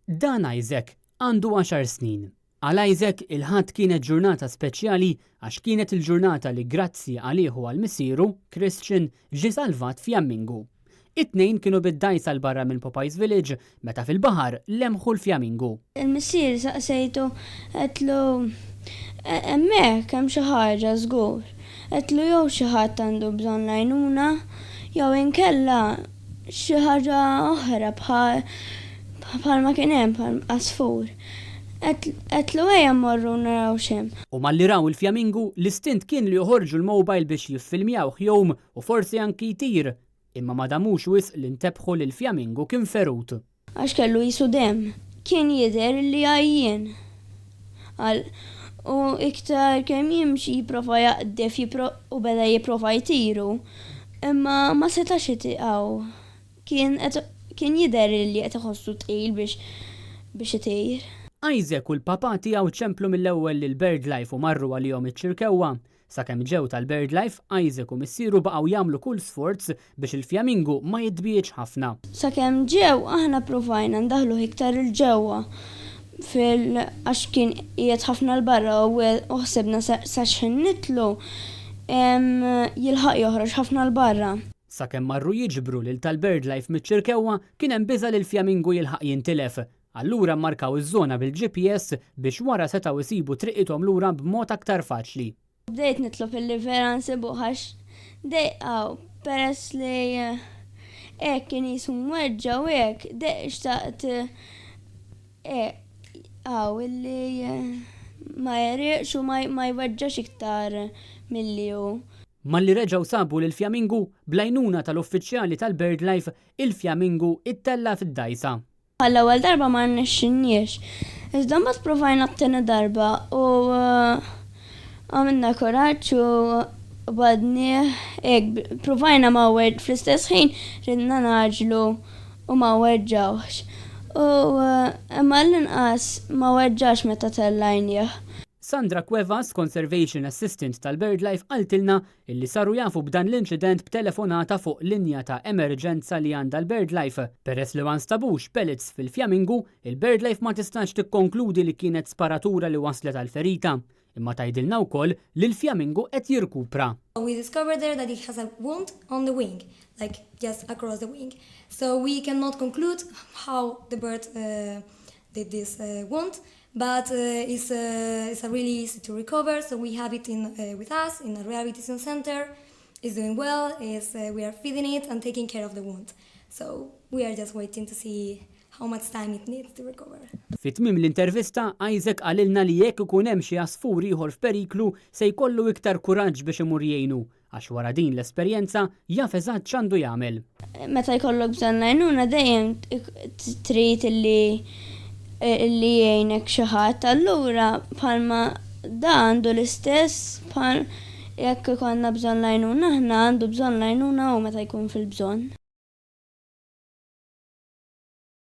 Dan Isaac għandu għaxar snin. Għal Isaac il-Ħadd kienet ġurnata speċjali għax kienet il-ġurnata li grazzi għalih u għal missieru, Christian, ġie salvat fjammingu. It-tnejn kienu bid-dgħajsa 'l barra minn Popeyes Village meta fil-baħar lemħu l-fjamingu. Il-missier saqsejtu għedtlu hemmhekk hemm xi ħaġa żgur. Għedtlu jew xi ħadd għandu bżonn l-għajnuna jew inkella xi ħaġa oħra bħal bħalma kien hemm bħal għasfur. Għedtlu ejja mmorru naraw x'hemm. U malli raw il-fjamingu, l-istint kien li joħorġu l-mobile biex jiffilmjawh jgħum u forsi anki jtir. Imma ma damux wisq li ntebħu li l-fjamingu kien ferut. Għax kellu qisu demm. Kien jidher li għajjien. Qal, U iktar kemm jimxi jipprova jaqdef u beda jipprova jtiru, imma ma setax itiqgħu. Kien qed kien jidher li qed iħossu tqil biex biex itir. Isaac u l-papà tiegħu ċemplu mill-ewwel lil BirdLife u marru għalihom iċ-Ċirkewwa. Sakemm ġew tal-BirdLife, Isaac u missieru baqgħu jagħmlu kull sforz biex il-fjamingu ma jitbiegħedx ħafna. Sakemm ġew, aħna ppruvajna ndaħħluh iktar 'il ġewwa fil għax kien qiegħed ħafna 'l barra u ħsibna sa x'ħin nidħlu jilħaq joħroġ ħafna 'l barra. Sakemm marru jiġbru lil tal-BirdLife miċ-Ċirkewwa, kien hemm biża' li l-fjamingu jilħaq jintilef. Allura mmarkaw iż-żona bil-GPS biex wara setgħu jsibu triqithom lura b'mod aktar faċli. Bdejt nitlob illi vera nsibuh għax dejqa peress li hekk kien qisu mweġġa' u hekk xtaqt hawn illi ma jegħriqx u ma jweġġax iktar milli hu. Malli reġgħu sabu lill-fjamingu, bl-għajnuna tal-uffiċjali tal-BirdLife, il-fjamingu ttella' fid-dgħajsa. Għall-ewwel darba ma rnexxilniex. Iżda mbagħad provajna t-tieni darba u għamilna kuraġġ u qbadnieh hekk provajna ma fl-istess ħin ridna ngħaġġlu u ma weġġgħuhx. U imma għall-inqas ma weġġax meta tellajnieh. Sandra Cuevas, Conservation Assistant tal-BirdLife qaltilna illi saru jafu b'dan l-inċident b'telefonata fuq linja ta' emerġenza li għandha l-BirdLife. Peress li ma nstabux pellets fil-fjamingu, il-BirdLife ma tistax tikkonkludi li kienet sparatura li wasslet għall-ferita. Imma tgħidilna wkoll li l-fjamingu qed jirkupra. We discovered there that it has a wound on the wing, like just across the wing. So we cannot conclude how the bird did this wound, but it's, it's a really easy to recover, so we have it in, with us in a rehabilitation center. It's doing well, it's, we are feeding it and taking care of the wound. So we are just waiting to see how much time it needs to recover. Fi tmiem l-intervista, Isaac qalilna li jekk ikun hemm xi għasfur ieħor f'periklu se jkollu iktar kuraġġ biex imur jgħinu, għax wara din l-esperjenza jaf eżatt x'għandu jagħmel. Meta jkollok bżonn l-għajnuna dejjem trid illi illi jgħinek xi ħadd, allura bħalma da għandu l-istess bħal jekk ikollna bżonn l-għajnuna aħna għandu bżonn l-għajnuna hu meta jkun fil-bżonn.